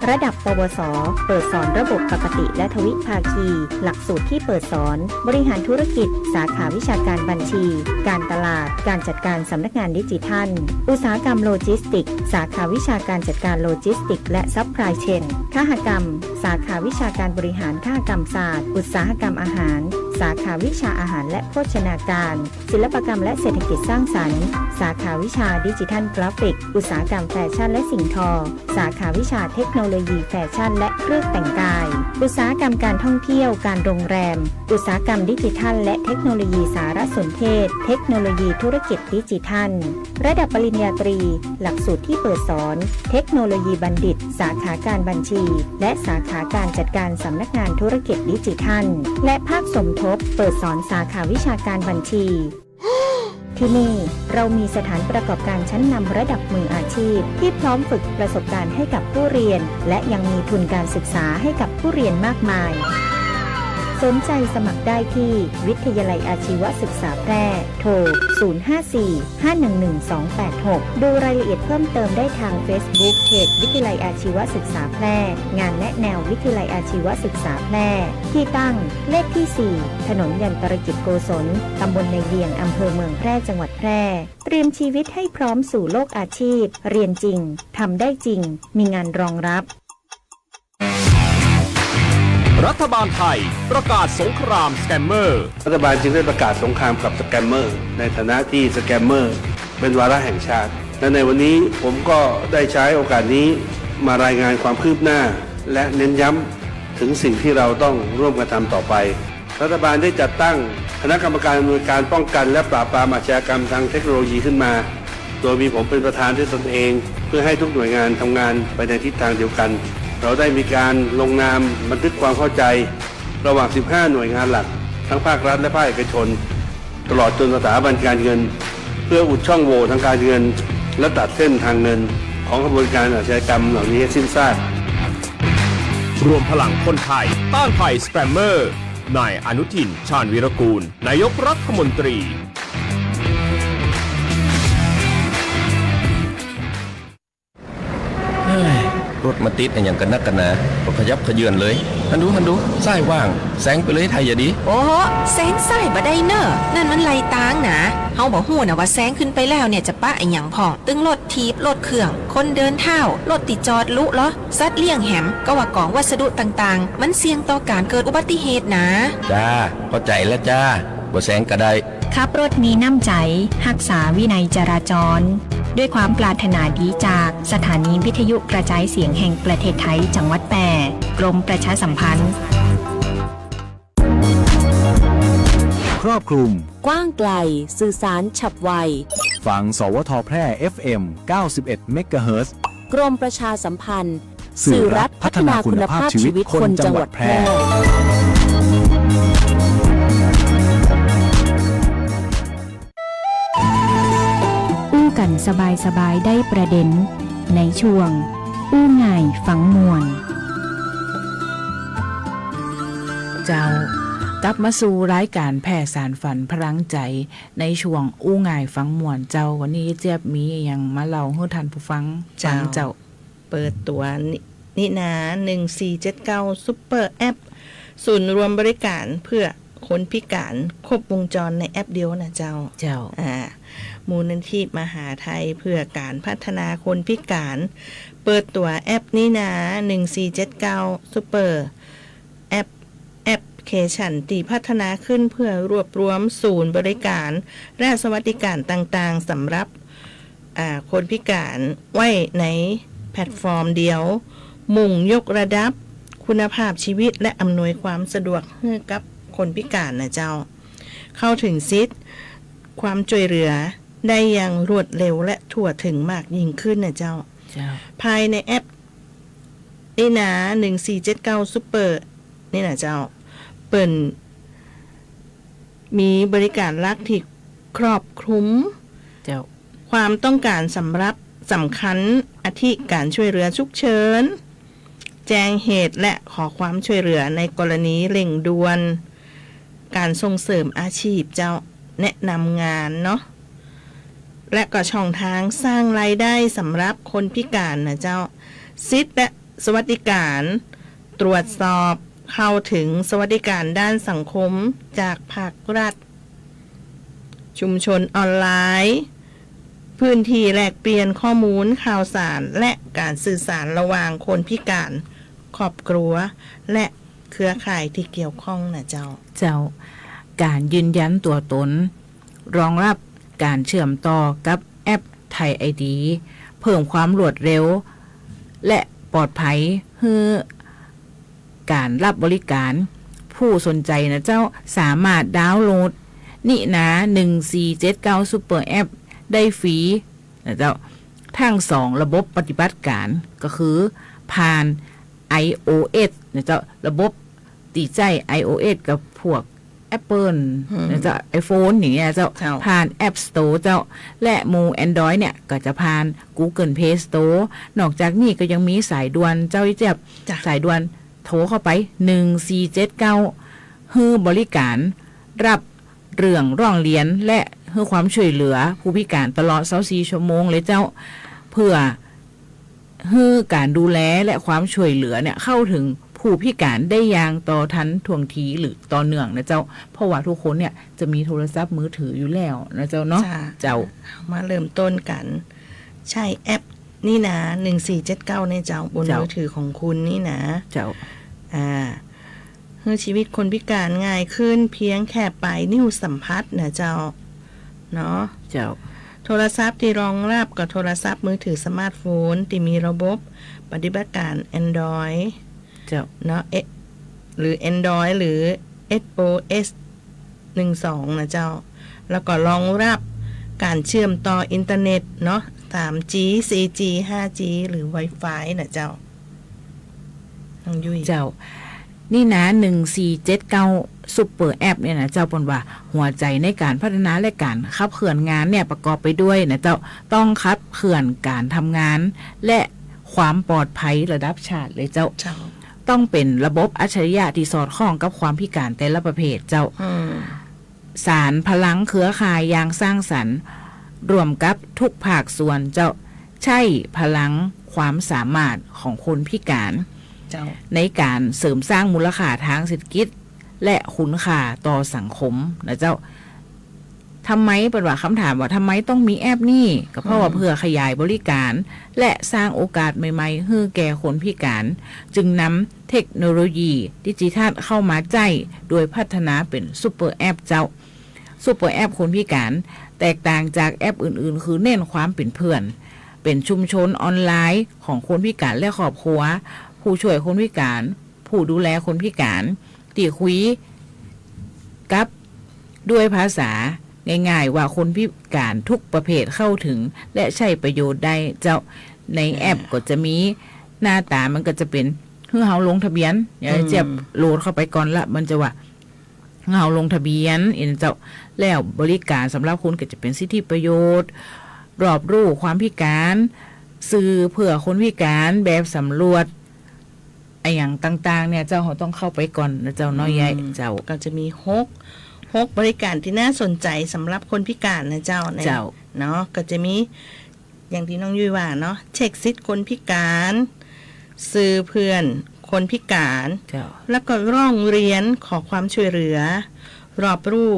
ระดับ ปวส. เปิดสอนระบบปกติและทวิภาคี หลักสูตรที่เปิดสอน บริหารธุรกิจ สาขาวิชาการบัญชี การตลาด การจัดการสำนักงานดิจิทัล อุตสาหกรรมโลจิสติกส์ สาขาวิชาการจัดการโลจิสติกส์และซัพพลายเชน คหกรรม สาขาวิชาการบริหารคหกรรมศาสตร์ อุตสาหกรรมอาหาร สาขาวิชาอาหารและโภชนาการ ศิลปกรรมและเศรษฐกิจสร้างสรรค์ สาขาวิชาดิจิทัลกราฟิก อุตสาหกรรมแฟชั่นและสิ่งทอ สาขาวิชาเทคโนโลยีแฟชั่นและเครื่องแต่งกาย อุตสาหกรรมการท่องเที่ยวการโรงแรม อุตสาหกรรมดิจิทัลและเทคโนโลยีสารสนเทศ เทคโนโลยีธุรกิจดิจิทัล ระดับปริญญาตรี หลักสูตรที่เปิดสอน เทคโนโลยีบัณฑิต สาขาการบัญชี และสาขาการจัดการสำนักงานธุรกิจดิจิทัล และภาคสมทบเปิดสอนสาขาวิชาการบัญชี ที่นี่เรามีสถานประกอบการชั้นนำระดับมืออาชีพ ที่พร้อมฝึกประสบการณ์ให้กับผู้เรียน และยังมีทุนการศึกษาให้กับผู้เรียนมากมาย สนใจสมัครได้ที่วิทยาลัยอาชีวศึกษาแพร่ โทร ศูนย์ห้าสี่ ห้าหนึ่งหนึ่ง สองแปดหก ดูรายละเอียดเพิ่มเติมได้ทางเฟซบุ๊กเพจวิทยาลัยอาชีวศึกษาแพร่ งานแนะแนววิทยาลัยอาชีวศึกษาแพร่ ที่ตั้งเลขที่ สี่ ถนนยันตรกิจโกศล ตำบลในเวียง อำเภอเมืองแพร่ จังหวัดแพร่ เตรียมชีวิตให้พร้อมสู่โลกอาชีพ เรียนจริง ทำได้จริง มีงานรองรับ รัฐบาลไทยประกาศสงครามสแกมเมอร์ รัฐบาลจึงได้ประกาศสงครามกับสแกมเมอร์ ในฐานะที่สแกมเมอร์เป็นวาระแห่งชาติ และในวันนี้ผมก็ได้ใช้โอกาสนี้มารายงานความคืบหน้า และเน้นย้ำถึงสิ่งที่เราต้องร่วมกันทำต่อไป รัฐบาลได้จัดตั้งคณะกรรมการอำนวยการป้องกันและปราบปรามอาชญากรรมทางเทคโนโลยีขึ้นมา โดยมีผมเป็นประธานด้วยตนเอง เพื่อให้ทุกหน่วยงานทำงานไปในทิศทางเดียวกัน เราได้มีการลงนามบันทึกความเข้าใจระหว่าง สิบห้า หน่วยงานหลัก ทั้งภาครัฐและภาคเอกชน ตลอดจนสถาบันการเงิน เพื่ออุดช่องโหว่ทางการเงิน และตัดเส้นทางเงินของขบวนการอาชญากรรมเหล่านี้ให้สิ้นซาก รวมพลังคนไทยต้านภัยสแกมเมอร์ นายอนุทิน ชาญวีรกูล นายกรัฐมนตรี เฮ้ย รถมาติดอะหยังกั๋นนักกั๋นหนา บ่ขยับเขยื้อนเลย หันดู หันดู ซ้ายว่าง แซงไปเลยไทยอะดี โอ้โห แซงซ้ายบ่ได้เน่อ นั่นมันไหลตางหนา เฮาบ่ฮู้นะว่าแซงขึ้นไปแล้วเนี่ยจะปะอะหยังพ่อง ตึงรถถีบ รถเครื่อง คนเดินเท้า รถตี้จอดลุเลาะ สัตว์เลี้ยงแหม กาว่ากองวัสดุต่างๆ มันเสี่ยงต่อก๋านเกิดอุบัติเหตุหนา จ้า เข้าใจ๋แล้วจ้า บ่แซงก็ได้ ขับรถมีน้ำใจ๋ ฮักษาวินัยจราจร ด้วยความปรารถนาดีจากสถานีวิทยุกระจายเสียงแห่งประเทศไทย จังหวัดแพร่ กรมประชาสัมพันธ์ ครอบคลุม กว้างไกล สื่อสารฉับไว ฟัง สวท แพร่ เอฟเอ็ม เก้าสิบเอ็ด เมกะเฮิรตซ์ กรมประชาสัมพันธ์ สื่อรัฐพัฒนาคุณภาพชีวิตคนจังหวัดแพร่ สื่อรัฐพัฒนาคุณภาพชีวิตคนจังหวัดแพร่ กั๋นสบายๆ ได้ประเด็๋น ในช่วงอู้ง่ายฟังม่วน เจ้า กลับมาสู่รายก๋านแผ่สานฝันพลังใจ๋ ในช่วงอู้ง่ายฟังม่วนเจ้า วันนี้เจี๊ยบมีอะหยังมาเล่าหื้อท่านผู้ฟังฟังเจ้า เจ้า เปิดตั๋วนิ นินา หนึ่งสี่เจ็ดเก้า ซุปเปอร์แอป ศูนย์รวมบริการเพื่อคนพิการครบวงจรในแอปเดียวนะเจ้า เจ้า อ่า มูลนิธิมหาไทยเพื่อการพัฒนาคนพิการ เปิดตั๋วแอปนินา หนึ่งสี่เจ็ดเก้า ซุปเปอร์แอป แอปพลิเคชันตี้พัฒนาขึ้นเพื่อรวบรวมศูนย์บริการและสวัสดิการต่างๆ สำหรับ อ่า คนพิการไว้ในแพลตฟอร์มเดียว มุ่งยกระดับคุณภาพชีวิตและอำนวยความสะดวกหื้อกับคนพิการนะเจ้า เข้าถึงสิทธิ์ความช่วยเหลือได้อย่างรวดเร็วและทั่วถึงมากยิ่งขึ้นนะเจ้า เจ้า ภายในแอป นินา หนึ่งสี่เจ็ดเก้า ซุปเปอร์ นี่นะเจ้า เปิ้นมีบริการหลักตี้ครอบคลุม เจ้า ความต้องการสำหรับ สำคัญ อาทิ การช่วยเหลือฉุกเฉิน แจ้งเหตุและขอความช่วยเหลือในกรณีเร่งด่วน การส่งเสริมอาชีพเจ้า แนะนำงานเนาะ และก็ช่องทางสร้างรายได้สำหรับคนพิการนะเจ้า สิทธิ์และสวัสดิการ ตรวจสอบเข้าถึงสวัสดิการด้านสังคมจากภาครัฐ ชุมชนออนไลน์ พื้นที่แลกเปลี่ยนข้อมูลข่าวสาร และการสื่อสารระหว่างคนพิการ ครอบครัว และเครือข่ายที่เกี่ยวข้องนะเจ้า เจ้า การยืนยันตั๋วตน รองรับการเชื่อมต่อกับแอปไทยไอดี เพิ่มความรวดเร็ว และปลอดภัยหื้อการรับบริการ ผู้สนใจนะเจ้า สามารถดาวน์โหลดนินา หนึ่งสี่เจ็ดเก้า ซุปเปอร์แอป ได้ฟรีนะเจ้า ทั้งสองระบบปฏิบัติการ ก็คือผ่าน ไอโอเอส นะเจ้า ระบบตี้ใจ๊ ไอโอเอส กับพวก แอปเปิ้ล อืม นะเจ้า ไอโฟน อย่างเงี้ยเจ้า เจ้า ผ่านแอปสโตร์เจ้า และหมู่ แอนดรอยด์ เนี่ย ก็จะผ่าน กูเกิลเพลย์สโตร์ นอกจากนี้ก็ยังมีสายด่วนเจ้า อีเจี๊ยบ จ้ะ สายด่วน โทรเข้าไป หนึ่งสี่เจ็ดเก้า หื้อบริการรับเรื่องร้องเรียน และหื้อความช่วยเหลือผู้พิการตลอดซาวสี่ชั่วโมงเลยเจ้า เพื่อ หื้อการดูแลและความช่วยเหลือเนี่ยเข้าถึงผู้พิการได้อย่างต่อทันท่วงทีหรือต่อเนื่องนะเจ้า เพราะว่าทุกคนเนี่ยจะมีโทรศัพท์มือถืออยู่แล้วนะเจ้าเนาะ จ้ะ เจ้า มาเริ่มต้นกัน ใช้แอปนี่นะ หนึ่งสี่เจ็ดเก้า เนี่ยเจ้า บน เจ้า มือถือของคุณนี่นะ เจ้า อ่า หื้อชีวิตคนพิการง่ายขึ้น เพียงแค่ปลายนิ้วสัมผัสนะเจ้า เนาะ เจ้า โทรศัพท์ตี้รองรับก็โทรศัพท์มือถือสมาร์ทโฟนตี้มีระบบปฏิบัติการแอนดรอยด์ เจ้า เนาะ เอ หรือแอนดรอยด์ หรือ เอส โอ เอส หนึ่งสอง นะเจ้า แล้วก็รองรับการเชื่อมต่ออินเทอร์เน็ตเนาะ สามจี สี่จี ห้าจี หรือ ไวฟาย นะเจ้า น้องยุ้ย เจ้า นี่นะ หนึ่งสี่เจ็ดเก้า ซุปเปอร์แอปเนี่ยนะเจ้า เปิ้นว่าหัวใจ๋ในการพัฒนาและการขับเคลื่อนงานเนี่ยประกอบไปด้วยนะเจ้า ต้องขับเคลื่อนการทำงาน และความปลอดภัยระดับชาติเลยเจ้า เจ้า ต้องเป๋นระบบอัจฉริยะตี้สอดคล้องกับความพิการแต่ละประเภทเจ้า อืม สานพลังเครือข่ายอย่างสร้างสรรค์ ร่วมกับทุกภาคส่วนเจ้า ใช้พลังความสามารถของคนพิการ เจ้า ในการเสริมสร้างมูลค่าทางเศรษฐกิจ และคุณค่าต่อสังคมนะเจ้า ทำไม เปิ้นว่า คำถามว่าทำไมต้องมีแอปนี้ ก็เพราะว่า อืม เพื่อขยายบริการ และสร้างโอกาสใหม่ๆ หื้อแก่คนพิการ จึงนำเทคโนโลยีดิจิทัลเข้ามาใจ๊ โดยพัฒนาเป๋นซุปเปอร์แอปเจ้า ซุปเปอร์แอปคนพิการ แตกต่างจากแอปอื่นๆ คือเน้นความเป๋นเพื่อน เป๋นชุมชนออนไลน์ของคนพิการและครอบครัว ผู้ช่วยคนพิการ ผู้ดูแลคนพิการ ตี้คุยกับด้วยภาษาง่ายๆ ว่าคนพิการทุกประเภทเข้าถึง และใช้ประโยชน์ได้เจ้า ในแอป อ่า ก็จะมีหน้าต๋ามันก็จะเป๋น หื้อเฮาลงทะเบียน เดี๋ยว อืม เจี๊ยบโหลดเข้าไปก่อนละ มันจะว่า หื้อเฮาลงทะเบียน เอ็นเจ้า แล้วบริการสำหรับคุณก็จะเป๋นสิทธิประโยชน์ รอบรู้ความพิก๋าน สื่อเปื้อคนพิก๋าน แบบสำรวจ อะหยังต่างๆ เนี่ยเจ้า เฮาต้องเข้าไปก่อนนะเจ้าเนาะ อืม ยาย เจ้า ก็จะมีหก หกบริการตี้น่าสนใจ๋สำหรับคนพิก๋านนะเจ้า ใน เจ้า เนาะ ก็จะมี อย่างตี้น้องยุ้ยว่าเนาะ เช็คสิทธิ์คนพิก๋าน สื่อเปื้อนคนพิก๋าน เจ้า แล้วก็ร้องเรียนขอความช่วยเหลือ รอบรู้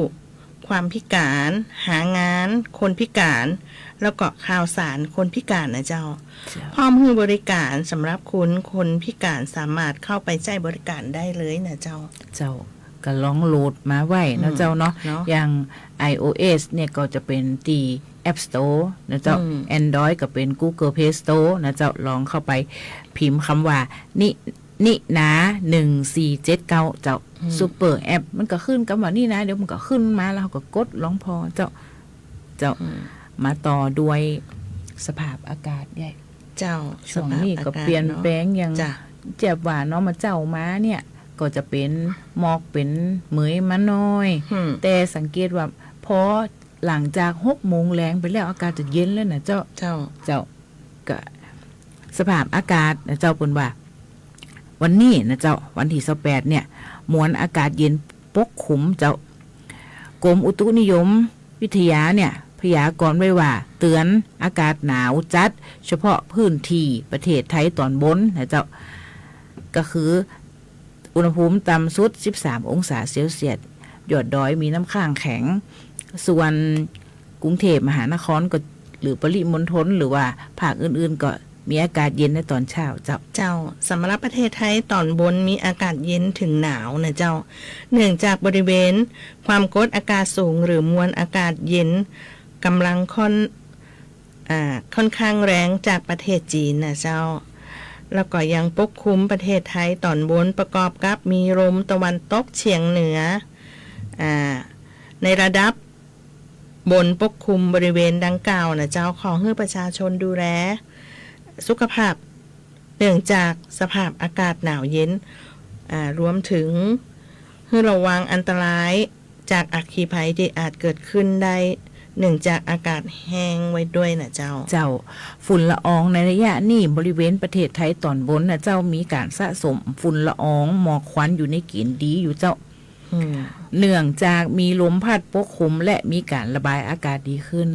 ความพิก๋าน หางานคนพิก๋าน แล้วก็ข่าวสารคนพิก๋านนะเจ้า เจ้า พร้อมหื้อบริการสำหรับคุณ คนพิก๋านสามารถเข้าไปใจ๊บริการได้เลยนะเจ้า เจ้า ก็ลองโหลดมาไว้เนาะ อืม เจ้าเนาะ เนาะ อย่าง ไอโอเอส เนี่ยก็จะเป๋นตี้ App Store นะเจ้า อืม Android ก็เป๋น Google Play Store นะเจ้า ลองเข้าไปพิมพ์กำว่า นิ นินา หนึ่งสี่เจ็ดเก้า เจ้า อืม ซุปเปอร์แอป มันก็ขึ้นกำว่านินา เดี๋ยวมันก็ขึ้นมา แล้วเฮาก็กดลองผ่อเจ้า เจ้า อืม มาต่อด้วยสภาพอากาศยาย เจ้า ช่วงนี้ก็ สภาพอากาศ เปลี่ยนแปลง เนาะ อย่าง จ้ะ เจี๊ยบว่าเนาะ มาเจ๊ามาเนี่ย ก็จะเป๋นหมอกเป๋นเหมยมาหน้อย อืม แต่สังเกตว่าพอหลังจากหกโมงแลงไปแล้ว อากาศจะเย็นแล้วนะเจ้า เจ้า เจ้า ก็สภาพอากาศนะเจ้า เปิ้นว่า วันนี้นะเจ้า วันตี้ซาวแปดเนี่ย มวลอากาศเย็นปกคลุมเจ้า กรมอุตุนิยมวิทยาเนี่ย พยากรณ์ไว้ว่า เตือนอากาศหนาวจัด เฉพาะพื้นตี้ประเทศไทยต๋อนบนนะเจ้า ก็คืออุณหภูมิต่ำสุด สิบสามองศาเซลเซียส ยอดดอยมีน้ำค้างแข็ง ส่วนกรุงเทพมหานครก็ หรือปริมณฑล หรือว่าภาคอื่นๆ ก็มีอากาศเย็นในต๋อนเช้าเจ้า เจ้า สำหรับประเทศไทยต๋อนบนมีอากาศเย็นเถิงหนาวนะเจ้า เนื่องจากบริเวณความกดอากาศสูง หรือมวลอากาศเย็น กำลังค่อน อ่า ค่อนข้างแรงจากประเทศจีนนะเจ้า แล้วก็ยังปกคลุมประเทศไทยต๋อนบน ประกอบกับมีลมตะวันตกเฉียงเหนือ อ่า ในระดับบนปกคลุมบริเวณดังกล่าวนะเจ้า ขอหื้อประชาชนดูแลสุขภาพ เนื่องจากสภาพอากาศหนาวเย็น อ่า รวมถึงหื้อระวังอันตรายจากอัคคีภัยตี้อาจเกิดขึ้นได้ เนื่องจากอากาศแห้งไว้ด้วยนะเจ้า เจ้า ฝุ่นละอองในระยะนี้บริเวณประเทศไทยต๋อนบนนะเจ้า มีก๋านสะสมฝุ่นละอองหมอกควันอยู่ในเกณฑ์ดีอยู่เจ้า อืม เนื่องจากมีลมพัดปกคลุมและมีก๋านระบายอากาศดีขึ้น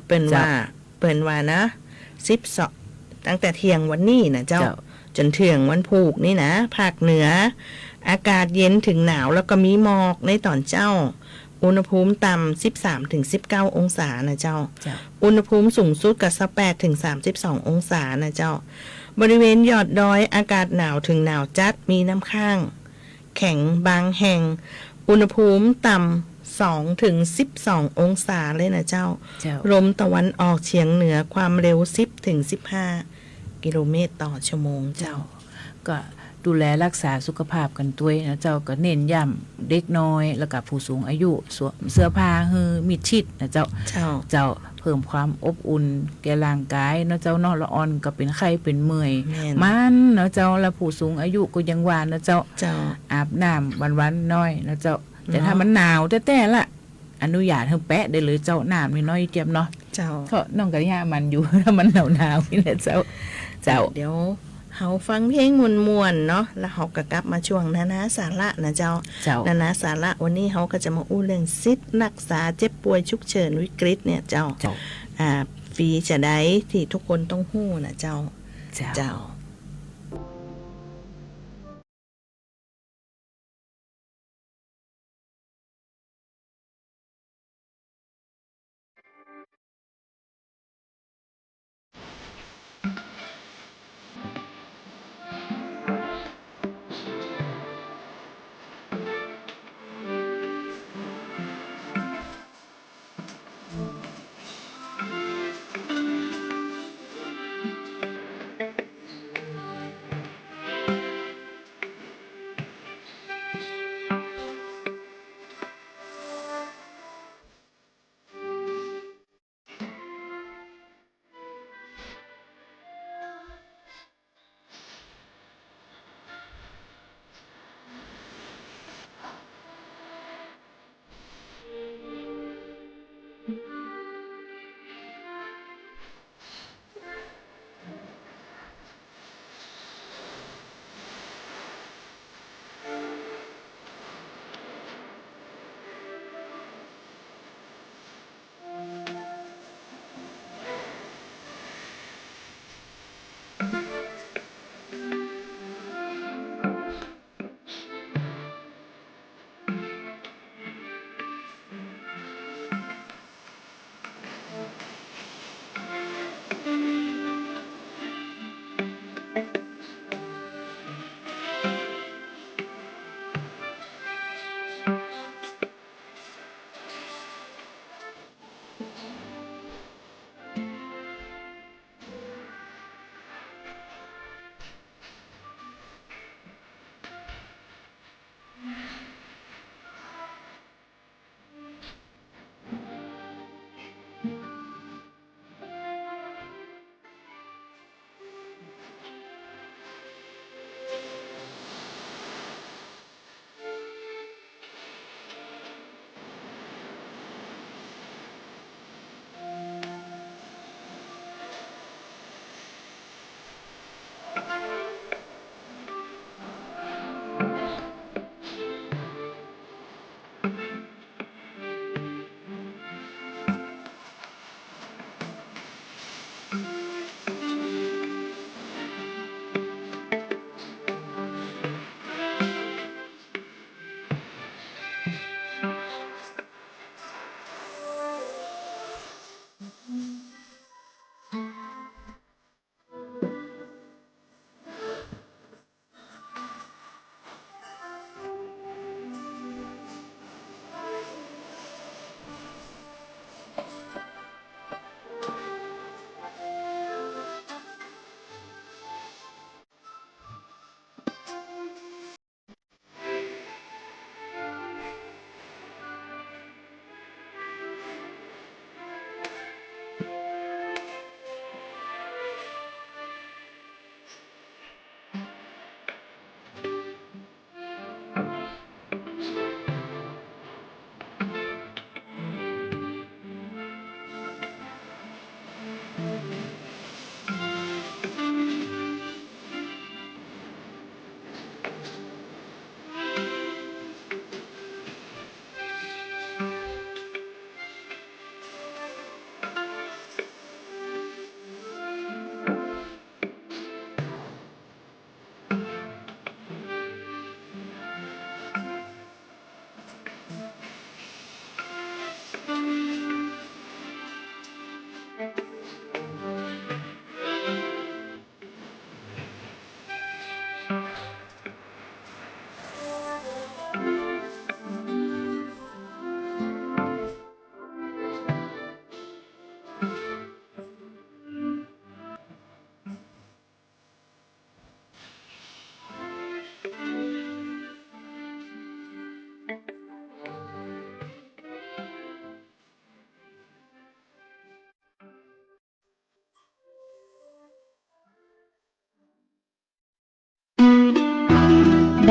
เปิ้น เจ้า ว่า เปิ้นว่านะ สิบสอง ตั้งแต่เที่ยงวันนี้นะเจ้า เจ้า จ๋นเถิงวันพูกนี่นะ ภาคเหนือ อากาศเย็นเถิงหนาว แล้วก็มีหมอกในต๋อนเจ๊า อุณหภูมิต่ำ สิบสามถึงสิบเก้าองศานะเจ้า เจ้า อุณหภูมิสูงสุดก็ ซาวแปดถึงสามสิบสององศานะเจ้า บริเวณยอดดอยอากาศหนาวเถิงหนาวจัด มีน้ำค้าง แข็งบางแห่ง อุณหภูมิต่ำ สองถึงสิบสององศาเลยนะเจ้า เจ้า ลมตะวันออกเฉียงเหนือ ความเร็ว สิบถึงสิบห้ากิโลเมตรต่อชั่วโมงเจ้า เจ้า ก็ดูแลรักษาสุขภาพกั๋นตวยนะเจ้า ก็เน้นย้ำเด็กน้อย แล้วก็ผู้สูงอายุ สวมเสื้อผ้าหื้อมิดชิดนะเจ้า เจ้า เจ้า เพิ่มความอบอุ่นแก่ร่างกายเนาะเจ้าเนาะ ละอ่อนก็เป๋นไข้เป๋นเมื่อย แม่น มันเนาะเจ้า แล้วผู้สูงอายุก็อย่างว่าเนาะเจ้า เจ้า อาบน้ำวันๆ หน้อยเนาะเจ้า แต่ถ้า เนาะ มันหนาวแต๊ๆ ละ อนุญาตหื้อแปะได้เลยเจ้า น้ำนี่เนาะ อีเจี๊ยบเนาะ เจ้า เพราะน้องก็ย่ามันอยู่ ถ้ามันหนาวๆ นี่แหละเจ้า เจ้า เดี๋ยวเฮาฟังเพลงม่วนๆ เนาะ แล้วเฮาก็กลับมาช่วงนานาสาระนะเจ้า เจ้า นานาสาระวันนี้เฮาก็จะมาอู้เรื่องสิทธิ์รักษาเจ็บป่วยฉุกเฉินวิกฤตเนี่ยเจ้า เจ้า อ่า ฟรีจะใดตี้ทุกคนต้องฮู้นะเจ้า เจ้า เจ้า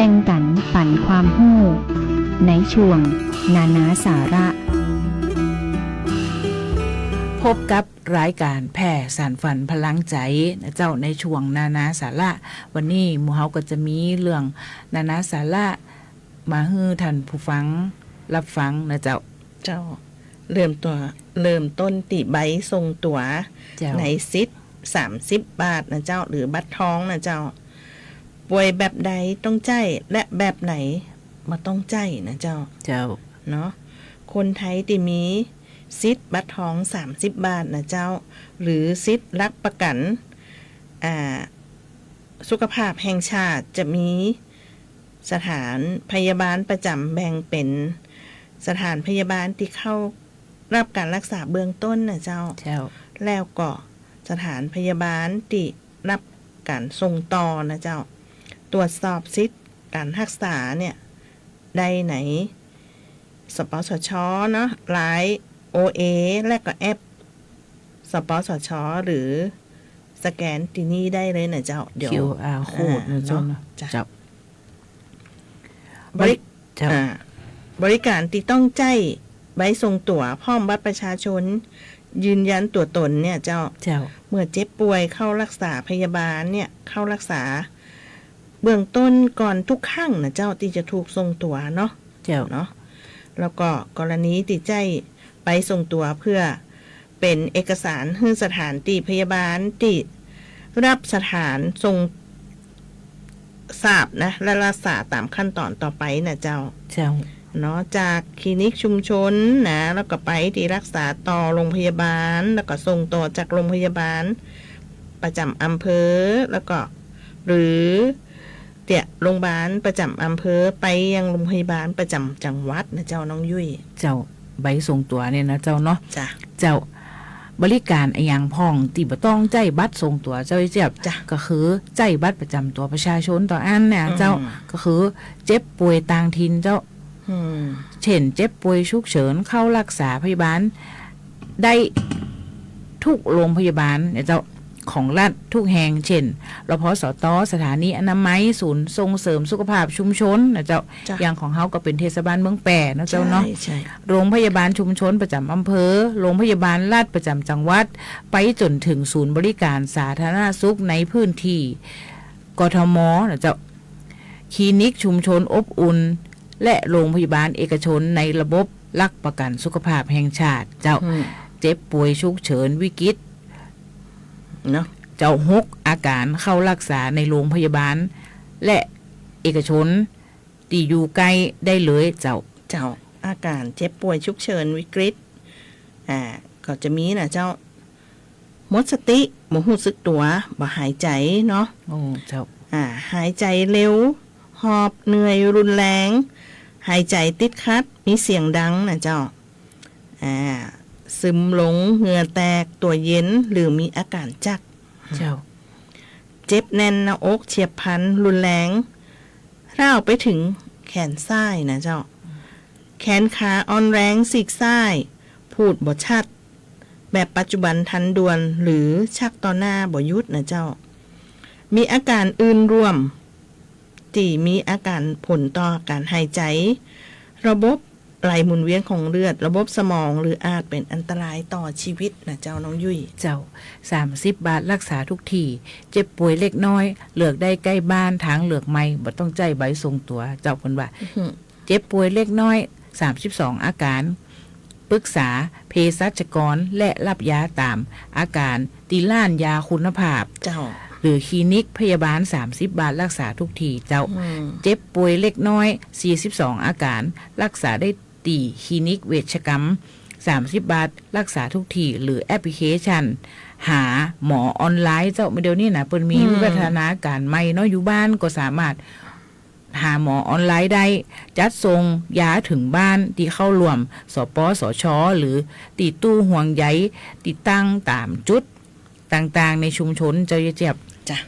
กั๋นปั๋นความฮู้ ในช่วงนานาสาระ พบกับรายก๋านแพร่สานฝันพลังใจ๋นะเจ้า ในช่วงนานาสาระ วันนี้หมู่เฮาก็จะมีเรื่องนานาสาระมาหื้อท่านผู้ฟังฮับฟังนะเจ้า เจ้า เริ่มตั๋ว เริ่มต้นตี้ใบส่งตั๋ว เจ้า ในสิทธิ์สามสิบบาทนะเจ้า หรือบัตรทองนะเจ้า ป่วยแบบใดต้องใจ๊ และแบบไหนบ่ต้องใจ๊นะเจ้า เจ้า เนาะ คนไทยตี้มีสิทธิ์บัตรทองสามสิบบาทนะเจ้า หรือสิทธิ์หลักประกั๋น อ่า สุขภาพแห่งชาติจะมีสถานพยาบาลประจ๋ำแบ่งเป๋นสถานพยาบาลตี้เข้าฮับก๋านฮักษาเบื้องต้นนะเจ้า เจ้า แล้วก็สถานพยาบาลตี้ฮับก๋านส่งต่อนะเจ้า ตรวจสอบสิทธิ์ก๋านฮักษาเนี่ย ได้ใน สปสช เนาะ ไลน์ โอเอ และก็แอป สปสช หรือสแกนตี้นี่ได้เลยนะเจ้า เดี๋ยว คิวอาร์ โค้ด อ่า นะเจ้า เนาะ เนาะ เจ้า เจ้า บริ เจ้า อ่า บริก๋านตี้ต้องใจ๊ใบส่งตั๋วพร้อมบัตรประชาชน ยืนยันตั๋วต๋นเนี่ยเจ้า เจ้า เมื่อเจ็บป่วยเข้าฮักษาพยาบาลเนี่ย เข้าฮักษาเบื้องต้นก่อนทุกครั้งนะเจ้า ตี้จะถูกส่งตั๋วเนาะ เจ้า เนาะ แล้วก็กรณีตี้ใจ๊ใบส่งตั๋วเพื่อเป๋นเอกสารหื้อสถานตี้พยาบาลตี้ฮับสถานส่งทราบนะ และฮักษาต๋ามขั้นต๋อนต่อไปนะเจ้า เจ้า เนาะ จากคลินิกชุมชนนะ แล้วก็ไปตี้ฮักษาต่อโรงพยาบาล แล้วก็ส่งต่อจากโรงพยาบาลประจ๋ำอำเภอ แล้วก็ หรือ เตี้ยโรงพยาบาลประจ๋ำอำเภอ ไปยังโรงพยาบาลประจ๋ำจังหวัดนะเจ้า น้องยุ้ย เจ้า ใบส่งตั๋วเนี่ยนะเจ้าเนาะ จ้ะ เจ้า บริก๋านอะหยังพ่องตี้บ่ต้องใจ๊บัตรส่งตั๋วเจ้าเจี๊ยบ จ้ะ ก็คือใจ๊บัตรประจ๋ำตั๋วประชาชนตั๋วอั้นเนี่ยเจ้า อืม ก็คือเจ็บป่วยต่างถิ่นเจ้า อืม เช่น เจ็บป่วยฉุกเฉิน เข้าฮักษาพยาบาลได้ทุกโรงพยาบาลเนี่ยเจ้า ของรัฐทุกแห่ง เช่น รพสต สถานีอนามัย ศูนย์ส่งเสริมสุขภาพชุมชนนะเจ้า จ้ะ อย่างของเฮาก็เป๋นเทศบาลเมืองแป้นะเจ้าเนาะ ใช่ ใช่ โรงพยาบาลชุมชนประจ๋ำอำเภอ โรงพยาบาลรัฐประจ๋ำจังหวัด ไปจ๋นเถิงศูนย์บริก๋านสาธารณสุขในพื้นที่ กทม นะเจ้า คลินิกชุมชนอบอุ่น และโรงพยาบาลเอกชนในระบบหลักประกั๋นสุขภาพแห่งชาติเจ้า อืม เจ็บป่วยฉุกเฉินวิกฤต เนาะ เจ้า หกอาก๋านเข้าฮักษาในโรงพยาบาล และเอกชนตี้อยู่ใก้ได้เลยเจ้า เจ้า อาก๋านเจ็บป่วยฉุกเฉินวิกฤต อ่า ก็จะมีนะเจ้า หมดสติ บ่ฮู้สึกตั๋ว บ่หายใจ๋เนาะ โอ้ เจ้า อ่า หายใจ๋เร็ว หอบเหนื่อยรุนแรง หายใจ๋ติดขัด มีเสียงดังนะเจ้า อ่า ซึมลง เหงื่อแตก ตั๋วเย็น หรือมีอาก๋านจัก เจ้า เจ็บแน่นหน้าอกเฉียบพลันรุนแรง ลามไปเถิงแขนซ้ายนะเจ้า แขนขาอ่อนแรงซีกซ้าย พูดบ่ชัด แบบปัจจุบันทันด่วน หรือชักต่อหน้าบ่หยุดนะเจ้า มีอาก๋านอื่นร่วม ตี้มีอาก๋านผลต่อก๋านหายใจ๋ ระบบไหลหมุนเวียนของเลือด ระบบสมอง หรืออาจเป๋นอันตรายต่อชีวิตนะเจ้า น้องยุ้ย เจ้า สามสิบบาทฮักษาทุกตี้ เจ็บป่วยเล็กน้อย เลือกได้ใก้บ้าน ตางเลือกใหม่ บ่ต้องใจ๊ใบส่งตั๋ว เจ้า เปิ้นว่า อือหือ เจ็บป่วยเล็กน้อย สามสิบสองอาก๋าน ปึกษาเภสัชกร และฮับยาต๋ามอาก๋านตี้ร้านยาคุณภาพ เจ้า หรือคลินิกพยาบาล สามสิบบาทฮักษาทุกตี้ เจ้า อืม เจ็บป่วยเล็กน้อย สี่สิบสองอาก๋าน ฮักษาได้ตี้คลินิกเวชกรรม สามสิบบาทฮักษาทุกตี้ หรือแอปพลิเคชันหาหมอออนไลน์ เจ้า เดี๋ยวนี้นะ เปิ้นมี อืม วิวัฒนาก๋ารใหม่เนาะ อยู่บ้านก็สามารถ หาหมอออนไลน์ได้ จัดส่งยาเถิงบ้านตี้เข้าร่วม สปสช หรือตี้ตู้ห่วงใยตี้ตั้งต๋ามจุดต่างๆ ในชุมชน เจ้าเจี๊ยบ จ้ะ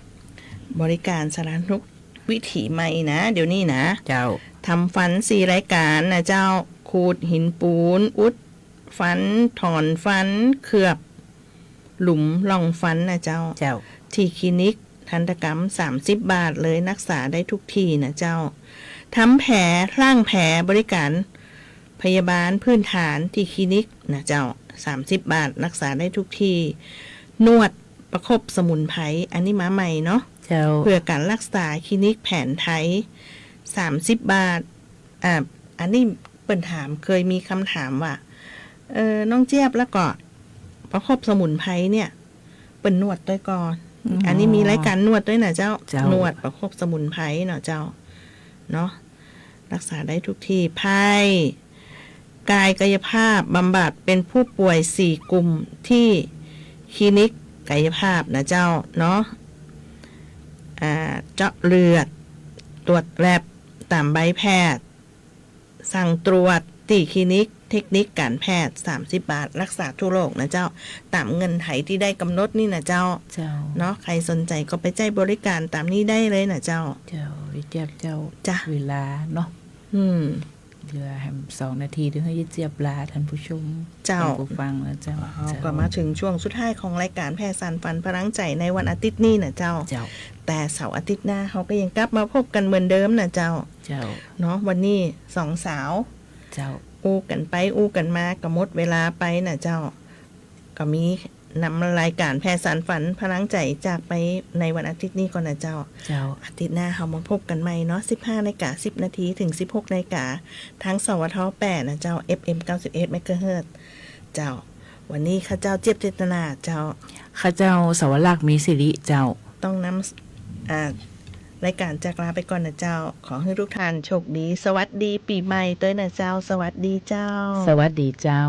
บริก๋านสาธารณสุขวิถีใหม่นะ เดี๋ยวนี้นะ เจ้า ทำฟันสี่รายก๋านนะเจ้า ขูดหินปูน อุดฟัน ถอนฟัน เคือบหลุมร่องฟันนะเจ้า เจ้า ตี้คลินิก ทันตกรรม สามสิบบาทเลย รักษาได้ทุกที่นะเจ้า ทำแผล ล้างแผล บริการพยาบาลพื้นฐานตี้คลินิกนะเจ้า สามสิบบาท รักษาได้ทุกที่ นวดประคบสมุนไพร อันนี้มาใหม่เนาะ เจ้า เพื่อการรักษา คลินิกแผนไทย สามสิบบาท อ่า อันนี้เปิ้นถาม เคยมีคำถามว่า เออ น้องเจี๊ยบ แล้วก็ประคบสมุนไพรเนี่ย เปิ้นนวดตวยก่อ อ๋อ อันนี้มีรายการนวดตวยนะเจ้า เจ้า นวดประคบสมุนไพรเนาะเจ้า เนาะ รักษาได้ทุกที่ ไพร่ กายกายภาพบำบัด เป็นผู้ป่วยสี่กลุ่มที่คลินิกกายภาพนะเจ้าเนาะ อ่า เจาะเลือด ตรวจแล็บ ต๋ามใบแพทย์ สั่งตรวจตี้คลินิก เทคนิคการแพทย์ สามสิบบาท รักษาทั่วโลกนะเจ้า ต๋ามเงื่อนไขตี้ได้กำหนดนี่นะเจ้า เจ้า เนาะ ใผสนใจ๋ก็ไปใจ๊บริการต๋ามนี้ได้เลยนะเจ้า เจ้า เจี๊ยบเจ้า จ้ะ เวลาเนาะ อืม เหลือแหมสองนาที เดี๋ยวหื้อเจี๊ยบลาท่านผู้ชม เจ้า ท่านผู้ฟังนะเจ้า เฮา เจ้า ก็มาเถิงช่วงสุดท้ายของรายการแพทย์สานฝันพลังใจ๋ในวันอาทิตย์นี้นะเจ้า เจ้า แต่เสาร์อาทิตย์หน้าเฮาก็ยังกลับมาพบกั๋นเหมือนเดิมนะเจ้า เจ้า เนาะ วันนี้สองสาว เจ้า อู้กั๋นไปอู้กั๋นมาก็หมดเวลาไปนะเจ้า ก็มีนำรายการแพทย์สานฝันพลังใจ๋จากไปในวันอาทิตย์นี้ก่อนนะเจ้า เจ้า อาทิตย์หน้าเฮามาพบกั๋นใหม่เนาะ สิบห้านาฬิกาสิบนาที เถิงสิบหกนาฬิกา ทาง สวท แปดนะเจ้า เอฟเอ็ม เก้าสิบเอ็ด เมกะเฮิรตซ์ เจ้า วันนี้ข้าเจ้าเจี๊ยบเจตนาเจ้า ข้าเจ้าสวรักษ์มีสิริเจ้า ต้องนำ อ่า รายการจากลาไปก่อนนะเจ้า ขอหื้อทุกท่านโชคดี สวัสดีปี๋ใหม่ตวยนะเจ้า สวัสดีเจ้า สวัสดีเจ้า